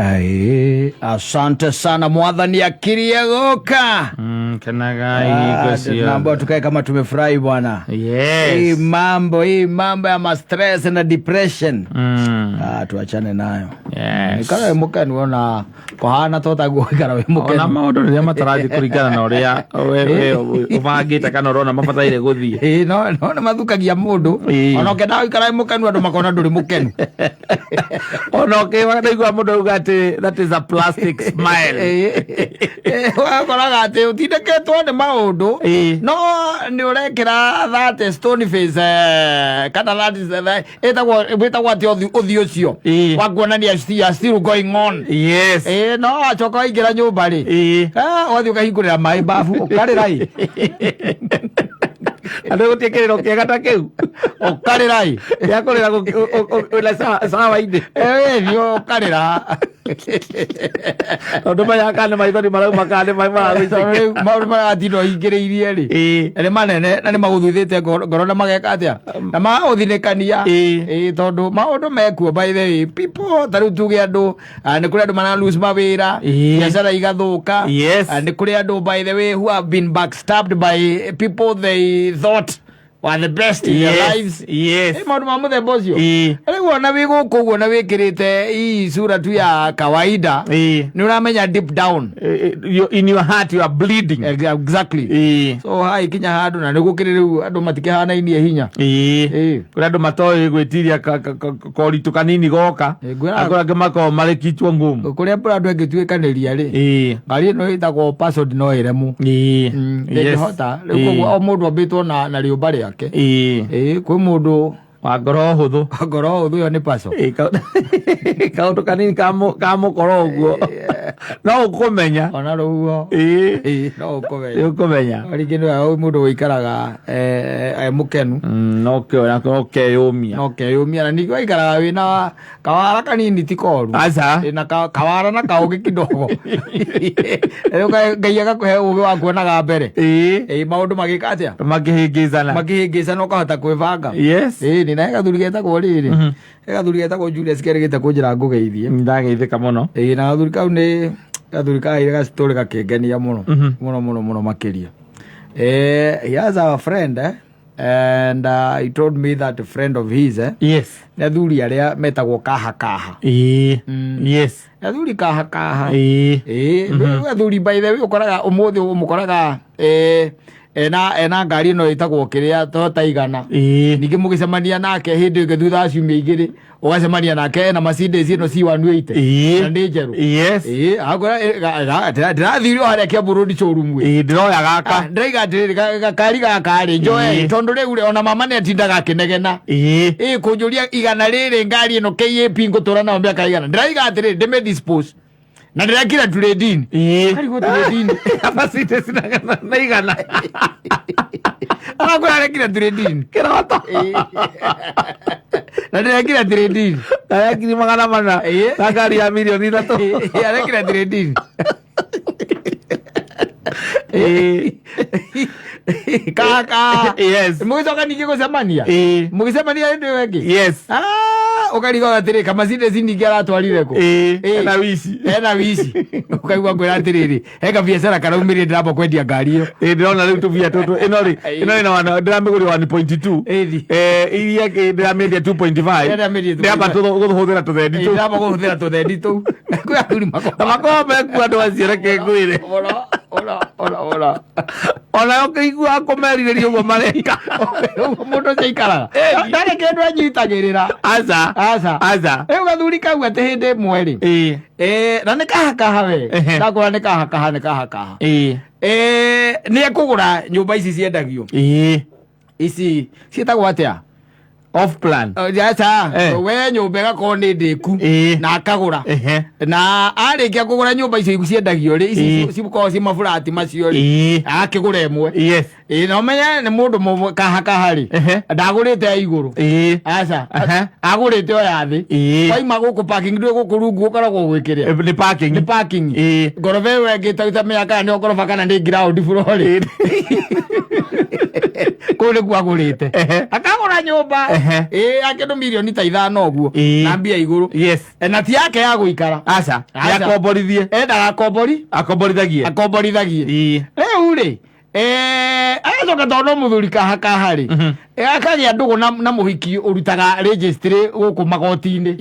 Ae, asante sana mwathani akirie goka. Kenaga hingo Tunaambiwa ciothe. Tukae kama tumefurahi bwana. Hii mambo, hii mambo ya ma stress na depression. Ah, tuachane nayo. Ikara wĩ mũkenu ona kũhana to taguo, ikara wĩ Ona mũkenu. maũndũ rĩrĩa matarathiĩ kũringana na ũrĩa we ũbangĩte kana ũrona mabataire gũthiĩ. Ĩĩ, no nĩ mathukagia mũndũ. Ona ũkĩendaga gũikara wĩ mũkenu, andũ makona ndũrĩ mũkenu. Ona ũkĩwa ndaigua mũndũ auga atĩ that is a plastic smile. Ĩĩ, ũgakoraga atĩ ũtindĩkĩtwo nĩ maũndũ no nĩ ũrekĩra that stone face, kana that is ĩtagwo atĩ ũthiũ ũcio wa kuonania you are still going on. Ĩĩ, no wacoka waingĩra nyũmba rĩ, ah, ũgathiĩ ũkahingũrĩra maĩ babu ũkarĩra ĩ. Andũ gũtirĩ kĩrĩro kĩega ta kĩu Ũkarĩra ĩ. Gĩa kũrĩra wĩna cawa-inĩ. Ĩĩ, ũkarĩra. Tondũ menyaga kana nĩ maithori marauma kana nĩ maĩ Tondũ maragũitĩka. rĩu maũndũ marĩa watinda ũhingĩrĩirie rĩ, nĩ manene na nĩ magũthuthĩte ngoro na mageka atĩa na magagũthinĩkania. Ĩĩ, tondũ maũndũ mekuo, by the way people, ta rĩu tuge andũ, ah, nĩ kũrĩ andũ mara lose mawĩra, biacara igathũka. Ah, nĩ kũrĩ andũ, by the way, who have been backstabbed by people they thought were the best in their lives. Ĩ, maũndũ ma mũthemba ũcio. Rĩu ona wĩ gũkũ ũguo na wĩkĩrĩte hii sura tu ya kawaida, nĩ ũramenya deep down In your heart you are bleeding. Exactly. So hai kinya handũ na nĩ gũkĩrĩ rĩu andũ matikĩhanainie hinya. Kũrĩ andũ matoĩ gwĩtiria koritũ kanini goka. Akũrĩ angĩ makoragwo marĩ kichwa ngumu. Kũrĩa andũ angĩtuĩkanĩria rĩ, ngari ĩno ĩtagwo passion no ĩremwo. Ndĩngĩhota rĩu. Koguo o mũndũ ambĩtwo na rĩũmba rĩake. Ĩĩ, kwĩ mũndũ Wa ngoro hũthũ. Ngoro hũthũ, ĩyo nĩ paco. Ĩĩ, kaũndũ kanini kamũkora ũguo no ũkũmenya. Ona rũhuho. Ĩĩ, no ũkũmenya. Ũkũmenya. Rĩngĩ nĩ wega mũndũ gũikaraga e mũkenu. No ũkeyũmia. No keyũmia, na ningĩ waikaraga wĩna kawara kanini ti koru. Aca. Na kawara na kaũgĩ kidogo. Rĩu Ngai agakũhe ũgĩ wa kuonaga mbere. Ĩĩ, maũndũ magĩka atĩa? Makĩhĩngĩcana. Makĩhĩngĩcana ũkahota kwĩbanga. Ĩĩ, nĩ na he gathuri getagwo rĩrĩ, he gathuri getagwo Julius kerĩgĩte kũnjĩra ngũgeithie. Ndageithĩka mũno. Ĩĩ, na gathuri kau nĩ gathuri kaheire gacitũrĩ gakĩngenia mũno mũno mũno mũno makĩria. He has a friend, and he told me that a friend of his, nĩ athuri arĩa metagwo kaha kaha. Nĩ athuri kaha kaha. Ĩĩ, rĩu athuri, by the way, ũkoraga ũmũthĩ ũmũkoraga ena ngari ĩno ĩtagwo kĩrĩa Toyota igana. Ningĩ mũgĩcemania nake hĩndĩ ĩngĩ thutha wa ciumia 2, ũgacemania nake ena Mercedes ĩno C180. Na nĩ njerũ. Ĩĩ, akwĩra, ndĩrathire o harĩa Kiambu Road showroom ĩ. Ndĩroya gaka. Ah, ndĩraiga atĩrĩrĩ, gakari gaka rĩ, njoe tondũ rĩu rĩ, ona mama nĩ atindaga akĩnegena. Ĩĩ, kũnjũria igana rĩrĩ ngari ĩno KAP ngũtũra nayo mĩaka igana. Ndĩraiga atĩrĩrĩ, ndĩmĩ dispose na ndĩrekira trade-in. Karigwo trade-in. Mercedes na igana. Arakwĩra arekira trade-in. Kĩroto. Ĩĩ. Na ndĩrekira trade-in. Ya 400,000. Na ngari ya mirioni 3. Ĩĩ, arekira trade-in. Kaka. Mũgĩcoka ningĩ gũcemania. Mũgĩcemania hĩndĩ ĩyo ĩngĩ. Ah, ũkarigwo atĩrĩ, kamacindeci ningĩ aratwarire kũ? Ena wici. Ena wici. Ũkaigua ngwĩra atĩrĩrĩ, he kabiacara karaumĩrire, ndĩramba kwendia ngari ĩyo. Ĩĩ, ndĩrona rĩu tũbia tũtũ ĩno rĩ, ĩno ĩna ndĩramĩgũrire 1.2. Iria ĩngĩ ndĩramĩendia 2.5. Ndĩramĩendia 2.5. Ndĩramba gũhũthĩra tũthendi tũu. Ndĩramba kũhũthĩra tũthendi tũu. Kwĩ athuri Na makoragwo mekuo andũ acio, reke ngwĩre. Ora, ora, ora, ora. Ona ũkĩigua kũmerirĩria ũguo mareka. Ũguo mũndũ ũcio aikaraga ndarĩ kĩndũ anyitagĩrĩra. Aca. Aca. Aca. Rĩu gathuri kau atĩ hĩndĩ ĩmwe rĩ, na nĩ kahakaha we. Ndakwĩra nĩ kahakaha, nĩ kahakaha. Nĩ ekũgũra nyũmba ici ciendagio, ici ciĩtagwo atĩa? Off plan. Aca. We nyũmba ĩgakorwo nĩ ndĩku na akagũra. Na arĩkia kũgũra nyũmba icio ciendagio rĩ, ici cikoragwo ci maburati macio rĩ, akĩgũra ĩmwe. Ĩĩ, na ũmenye nĩ mũndũ kahakaha rĩ, ndagũrĩte ya igũrũ. Aca. Agũrĩte o ya thĩ. Waima gũkũ parking, ndũĩ gũkũ rungu gũkoragwo gwĩkĩrĩa? Nĩ parking. Nĩ parking. Ngoroba ĩyo ĩngĩ tamenya kana nĩ ngoroba kana nĩ ground floor rĩ. Kũu nĩkuo agũrĩte. Akagũra nyũmba. Ĩĩ, ya kĩndũ mirioni ta 5 ũguo. Na mbia igũrũ. Na ti yake ya gũikara. Aca. Aca. Akomborithie. Endaga akombori. Akomborithagie. Akomborithagie. Rĩu rĩ, agacoka tondũ no mũthuri kaha kaha rĩ, akagĩa ndũgũ na mũhiki ũrutaga registry gũkũ magoti-inĩ.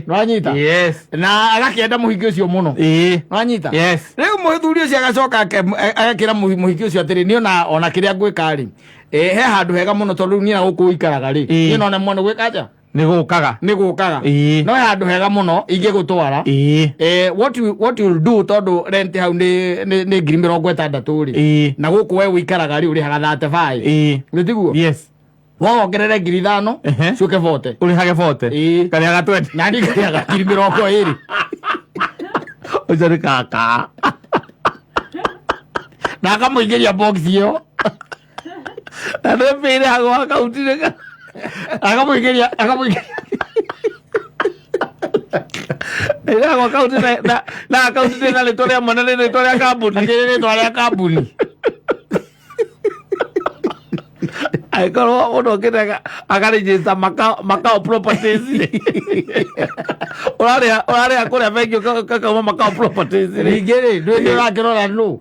Nĩwanyita? Yes. Na agakĩenda mũhiki ũcio mũno. Nĩwanyita? Yes. Rĩu mũthuri ũcio agacoka agakĩra mũhiki ũcio atĩrĩ, niĩ ona kĩrĩa ngwĩka rĩ, he handũ hega mũno tondũ rĩu niĩ na gũkũ ũikaraga rĩ, niĩ no nemwo nĩ gwĩka atĩa? Nĩ gũkaga. Nĩ gũkaga. No he handũ hega mũno ingĩgũtwara. What you'll do, tondũ rent hau nĩ 60,000 rĩ, na gũkũ we ũikaraga rĩ, ũrĩhaga 35. Nĩ tiguo? Yes. Wongerere 5,000 ciũke 40. Ũrĩhage 40. Karĩhaga 20. Na niĩ ngarĩhaga 20,000. Ũcio nĩ kaka. Na akamũingĩria box ĩyo. Na nĩ mbĩrĩhagwo akaunti-inĩ. Akamũingĩria. Ĩrĩhagwo akaunti na akaunti na rĩtwa rĩa mwene, nĩ rĩtwa rĩa kambuni. Na kĩrĩ rĩtwa rĩa kambuni. Angĩkorwo mũndũ okĩte akarĩnjĩsta Makao Properties rĩ, ũrarĩha kũrĩa bengi ũkauma Makao Properties rĩ. Ningĩ rĩ, nĩ ũrakĩrora nũ?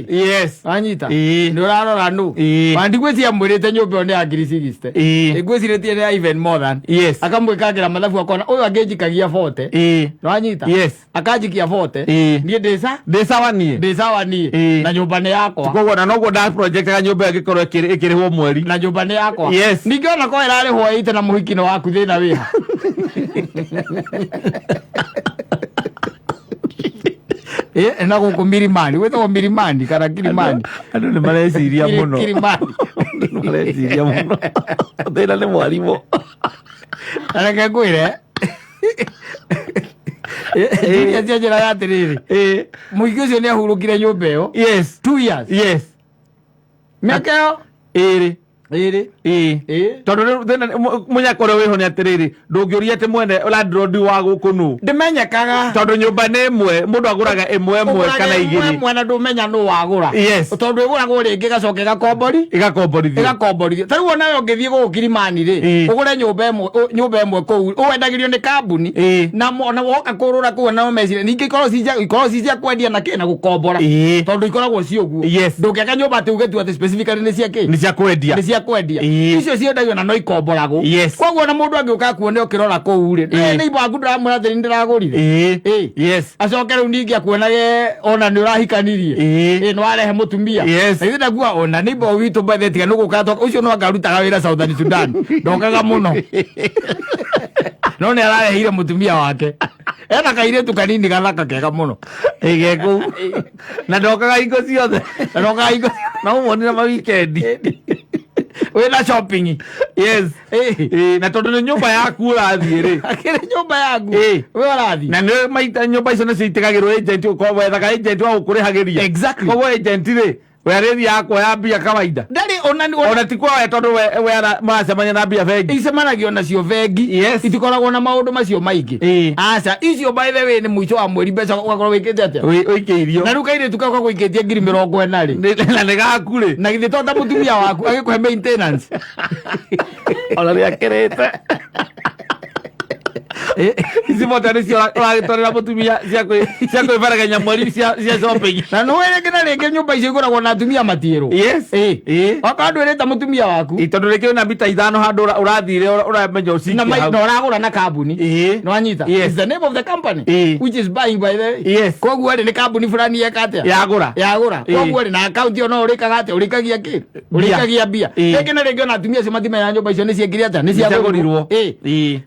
Yes. Wanyita? Nĩ ũrarora nũ? Wandi gwĩciria mwĩrĩte nyũmba ĩyo nĩ ya 60,000. Ngwĩcirĩtie nĩ ya even more than. Akamwĩkangĩra mathabu akona ũyũ angĩnjikagia 40. Nĩwanyita? Yes. Akanjikia 40. Niĩ ndĩ Ndĩ sawa niĩ. Ndĩ sawa niĩ. Na nyũmba nĩ yakwa. Koguo na noguo nda projectaga nyũmba ĩyo ĩngĩkorwo ĩkĩrĩhwo mweri. Na nyũmba nĩ yakwa. Yes. Ningĩ ona korwo ĩrarĩhwo 80 na mũhiki nĩ waku, thĩna wĩha? Na gũkũ Milimani, gwĩtagwo Milimani kana Kilimani? Andũ nĩ mareciria mũno. Kilimani. Andũ nĩ mareciria mũno. Thĩna nĩ mwarimũ. Na reke ngwĩre, Julius anjĩraga atĩrĩrĩ, mũhiki ũcio nĩ ahurũkire nyũmba ĩyo 2 years. Mĩaka ĩyo 2. 2. Tondũ rĩu thĩna mũnyaka ũrĩa wĩho nĩ atĩrĩrĩ, ndũngĩũria atĩ mwene landlord wa gũkũ nũ. Ndĩmenyekaga. Tondũ nyũmba nĩ ĩmwe, mũndũ agũraga ĩmwe ĩmwe kana 2. Ĩmwe na ndũmenya nũ wagũra. Tondũ ĩgũragwo rĩngĩ ĩgacoka ĩgakombori. Ĩgakomborithio. Ĩgakomborithio. Ta rĩu onawe ũngĩthiĩ gũkũ Kilimani rĩ, ũgũre nyũmba ĩmwe kũu ũwendagĩrio nĩ kambuni. Na ona woka kũrũra kũu nao meciria ningĩ ikoragwo ci cia kwendia na kĩ na gũkombora. Tondũ ikoragwo ci ũguo. Ndũngĩaka nyũmba atĩ uge tu atĩ specifically nĩ cia kĩ. Nĩ cia kwendia. Nĩ cia kwendia. Icio ciendagio na no ikomboragwo. Koguo ona mũndũ angĩũka akuone ũkĩrora kũu rĩ, nĩ waku ndĩramwĩra atĩ nĩ ndĩragũrire. Acoke rĩu ningĩ akuonage ona nĩ ũrahikanirie. Nĩ warehe mũtumia. Na ithuĩ ndakua ona neighbor witũ by the tiga nĩ gũka ũcio no angarutaga wĩra Southern Sudan, ndokaga mũno, no nĩ arareheire mũtumia wake, ena kairĩtu kanini gathaka kega mũno. Ĩge kũu na ndokaga hingo ciothe. Na ndokaga hingo. Na ũmuonire ma weekend. Wĩna shopping. Na tondũ nĩ nyũmba yaku ũrathiĩ rĩ, Akĩrĩ nyũmba yaku. We ũrathiĩ. Na nĩ maita nyũmba icio nĩcio itigagĩrwo agent, ũkorwo wethaga agent wa gũkũrĩhagĩria. Koguo agent rĩ, we arĩthiaga kuoya mbia kawaida. Ndarĩ ona Ona ti kuoya tondũ we maracemania na mbia bengi. Icemanagio nacio bengi. Itikoragwo na maũndũ macio maingĩ. Aca, icio by the way nĩ mũico wa mweri mbeca ũgakorwo wĩkĩte atĩa? Ũikĩirio. Na rĩu kairĩtu kau gagũikĩtie 40,000 rĩ, Na nĩ gaku rĩ, na githĩ to ta mũtumia waku agĩkũhe maintenance? Ona nĩ akĩrĩte ici mote nĩcio ũragĩtwarĩra mũtumia cia kwĩberegenya mweri cia shopping. Na nĩ rĩngĩ na rĩngĩ nyũmba icio igũragwo na atumia matiĩrwo. Okorwo ndwĩrĩte mũtumia waku. Tondũ rĩngĩ wĩna mita 5 handũ ũrathire ũramenya ũcikie hau. Na ũragũra na kambuni. Nĩwanyita? It's the name of the company which is buying, by the way. Koguo rĩ, nĩ kambuni fulani yeka atĩa? Yagũra. Yagũra. Koguo rĩ, na akaunti ĩyo no ũrĩkaga atĩa? Ũrĩkagia kĩ? Ũrĩkagia mbia. Rĩngĩ na rĩngĩ ona atumia acio matimenyaga nyũmba icio nĩ ciekire atĩa, nĩ ciagũrirwo.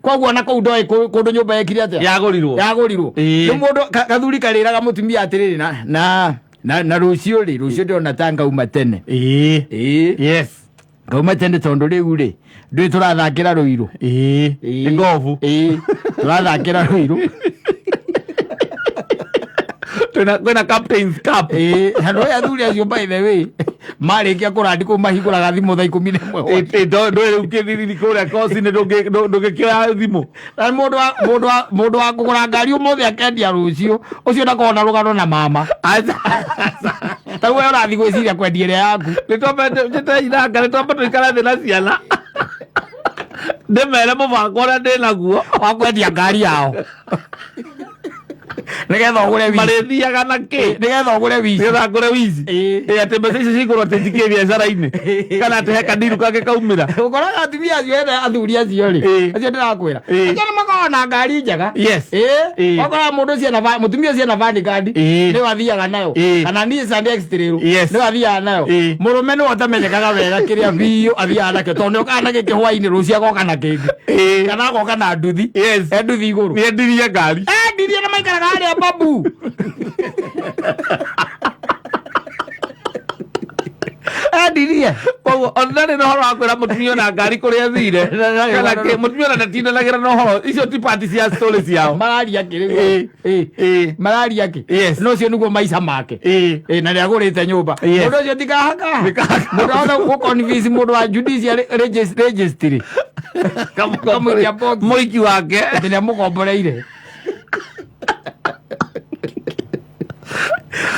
Koguo ona kũu ndoĩ kũndũ nyũmba yekire atĩa. Yagũrirwo. Yagũrirwo. Rĩu mũndũ gathuri karĩraga mũtumia atĩrĩrĩ, na rũciũ rĩ, rũciũ ndĩrona ta ngauma tene. Ngauma tene tondũ rĩu rĩ, ndũĩ tũrathakĩra Rũirũ. Nĩ ngobu. Tũrathakĩra Rũirũ. Kwĩna Captain's Cup. Na ndũĩ athuri acio, by the way, marĩkia kũrandi kũu mahingũraga thimũ thaa 11. Ndũĩ rĩu kĩthiriri kũrĩa koci-inĩ ndũngĩkĩoya thimũ. Na mũndũ wa kũgũra ngari ũmũthĩ akendia rũciũ, ũcio ndakoragwo na rũgano na mama. Aca. Tarĩu we ũrathiĩ gwĩciria kwendia ĩrĩa yaku. Nĩtwambe njĩte inanga, nĩtwambe tũikare thĩ na ciana, ndĩmere mũbango ũrĩa ndĩnaguo. Wa kwendia ngari yao nĩgetha ũgũre wici. Marĩthiaga na kĩ? Nĩgetha ũgũre wici. Nĩgetha ngũre wici. Ĩĩ. Ĩ, atĩ mbeca icio cigũrwo atĩ njikie biacara-inĩ, kana atĩ he kandiru kangĩ kaumĩra. Ũkoraga atumia acio ene athuri acio rĩ, acio ndĩrakwĩra, acio nĩ makoragwo na ngari njega. Ĩĩ. Wakoraga mũndũ ũcio ena mũtumia ũcio ena Vanguard, nĩwe athiaga nayo, kana Nissan X-Trail, nĩwe athiaga nayo. Mũrũme nĩwe ũtamenyekaga wega kĩrĩa biũ athiaga nakĩo, tondũ nĩokaga na gĩkĩ hwainĩ, rũciũ agoka na kĩngĩ, kana agoka na nduthi. E nduthi igũrũ. Nĩendirie ngari. Endirie na maikaraga harĩa babu. Endirie. Koguo ona ndarĩ na ũhoro wa kwĩra mũtumia ona ngari kũrĩa athire kana kĩ, mũtumia ona ndatindanagĩra na ũhoro icio, ti part cia story ciao. Mararia kĩ rĩu? Mararia kĩ? No ũcio nĩguo maica make. Na nĩ agũrĩte nyũmba. Mũndũ ũcio ti kahaka. Nĩ kahaka. Mũndũ wothe gũconvince mũndũ wa judicial registry kamũikia box. Mũiki wake. Atĩ nĩ amũkomboreire.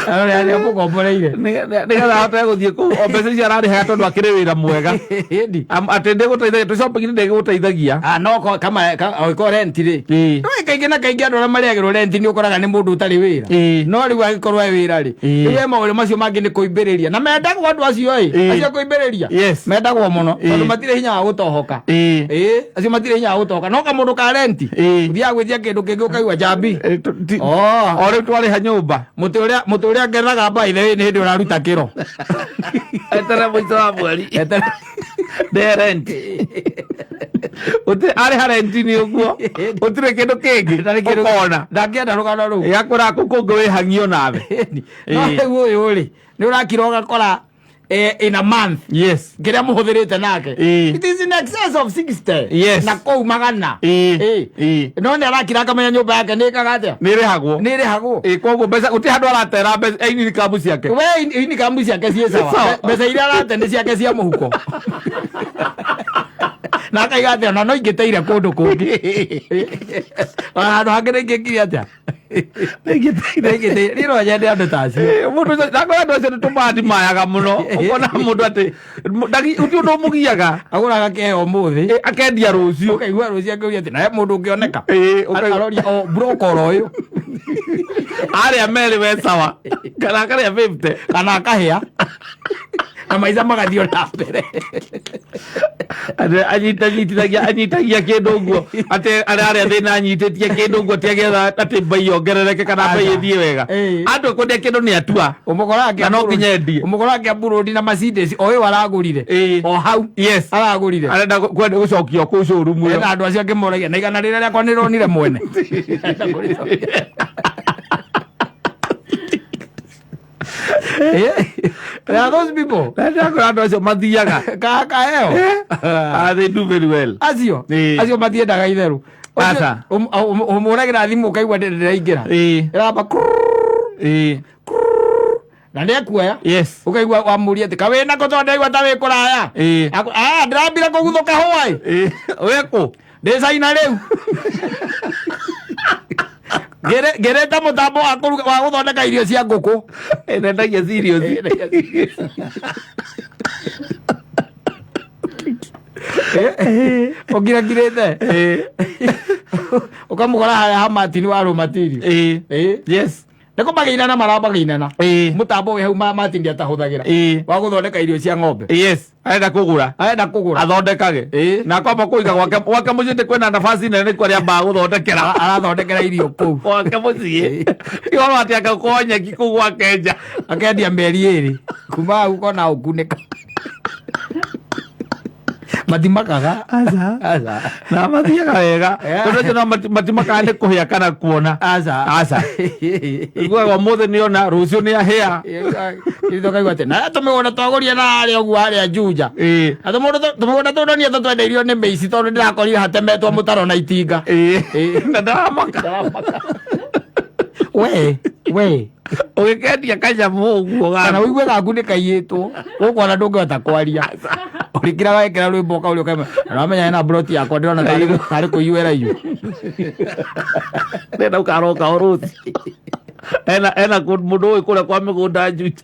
Arĩa nĩ amũkomboreire. Nĩgetha ahote gũthiĩ kũu o mbeca icio ararĩhaga, tondũ akĩrĩ wĩra mwega. Ĩndi. Atĩ ndĩgũteithagia tũ shopping, ndĩgũteithagia. Ah, no ko kama angĩkorwo rent rĩ, no kaingĩ na kaingĩ andũ arĩa marĩagĩrwo rent nĩ ũkoraga nĩ mũndũ ũtarĩ wĩra. No rĩu angĩkorwo e wĩra rĩ, rĩu e maũndũ macio mangĩ nĩ kũimbĩrĩria, na mendagwo andũ acio ĩ, acio kũimbĩrĩria, mendagwo mũno, tondũ matirĩ hinya wa gũtohoka. Ĩĩ, acio matirĩ hinya wa gũtohoka, no kamũndũ ka rent, ũthiaga gwĩtia kĩndũ kĩngĩ ũkaigua njambi. Oh. O rĩu twarĩha nyũmba. Mũtĩ ũrĩa ngethaga by the way nĩ hĩndĩ ũraruta kĩro. Etere mũico wa mweri. Nde rent. Ũtĩ arĩha rent nĩ ũguo, gũtirĩ kĩndũ kĩngĩ ũkona. Ndangĩenda rũgano rũu. Gakũra kũu kũngĩ wĩhang'io nawe. No rĩu ũyũ rĩ, nĩ ũrakira ũgakora in a month kĩrĩa mũhũthĩrĩte nake, it is in excess of 60 na kũu magana. No nĩ arakira akamenya nyũmba yake nĩ ĩkaga atĩa? Nĩ ĩrĩhagwo. Nĩ ĩrĩhagwo. Ĩĩ, koguo mbeca gũtirĩ handũ aratera mbeca income ciake. We income ciake ciĩ sawa. Sawa. Mbeca iria arate nĩ ciake cia mũhuko, na akaiga atĩ ona no ingĩteire kũndũ kũngĩ, ona handũ hangĩ nĩ ingĩkire atĩa? Nĩ ingĩteire. Niĩ no nyende andũ ta acio. Mũndũ ũcio ndakora, andũ acio nĩ tũmandi mayaga mũno, ũkona mũndũ atĩ gũtirĩ ũndũ ũmũgiaga. Agũraga kĩheo ũmũthĩ. Akendia rũciũ. Ũkaigua rũciũ akĩũria atĩ nawe mũndũ ũngĩoneka. Ũkaigua- Aroria o broker oro ũyũ. Arĩa merĩ we sawa, kana akarĩa 50. Kana akahĩa na maica magathiĩ na mbere. Atĩ anyitagia kĩndũ ũguo, atĩ arĩa thĩna anyitĩtie kĩndũ ũguo, atĩ agetha atĩ mbei yongerereke kana mbei ĩthiĩ wega. Andũ kwendia kĩndũ nĩ atua. Ũmũkora Na no nginya endie. Ũmũkora akĩamburũndi na Mercedes o ĩyo aragũrire. O hau aragũrire. Arenda kwenda gũcokio kũu showroom ĩyo. Ena andũ acio angĩmoragia na igana rĩrĩa rĩakwa nĩronire mwene. Arenda kũrĩcokia. There are those people. Na ndakora andũ acio mathiaga. Kaheo. Ah, they do very well. Acio acio matiendaga itherũ. Aca. Ũmũragĩra thimũ ũkaigua ndĩraingĩra. Ĩramba na nĩ ekuoya. Ũkaigua wamũria atĩ kawĩnako, tondũ ndaigua ta wĩ kũraya. Ah, ndĩrambire kũguthũka hwaĩ. Wĩkũ? Ndĩ China rĩu. Ngĩrĩte mũtambo wa kũruga, wa gũthondeka irio cia ngũkũ. Nendagia cereals. Ũngirakirĩte ũkamũkora harĩa ha Martin wa Rũmatirio. Nĩ kũmagĩinana maramagĩinana. Mũtambo wĩ hau Martin ndiatahũthagĩra wa gũthondeka irio cia ng'ombe. Yes, arenda kũgũra. Arenda kũgũra. Athondekage. Na kwamba kũiga gwake mũciĩ nĩ kwĩna nafasi nene, nĩkuo arĩambaga gũthondekera. Arathondekera irio kũu. Gwake mũciĩ ti ũhoro atĩ angĩkorwo nyeki kũu gwake nja. Akendia mĩeri 2 kuma hau kona ũkunĩka matimakaga. Aca. Aca. Na mathiaga wega, tondũ acio no matimakaga nĩ kũhĩa kana kuona. Aca. Aca. Iguaga ũmũthĩ nĩona, rũciũ nĩ ahĩa. Kaigua atĩ na tũmĩgũnda twagũria na harĩa ũguo harĩa Juja, na tũmĩgũnda tũu ndonire tũtwendeirio nĩ mĩici, tondũ ndĩrakorire hatemetwo mũtaro na itinga. Na ndaramaka. We Ũgĩkendia kanyamũ ũguo kana gaku. ũigue gaku nĩ kaiyĩtwo gũkũ, ona ndũngĩhota kwaria, ũrĩkĩra wekĩra rwĩmbo ũkaũria ũkaima na wamenya hena broti yakwa ndĩrona tarĩ kũiywo ĩraiywo. Ndenda ũkaroka o rũciũ. Ena ena mũndũ ũĩ kũrĩa kwa mĩgũnda Juja.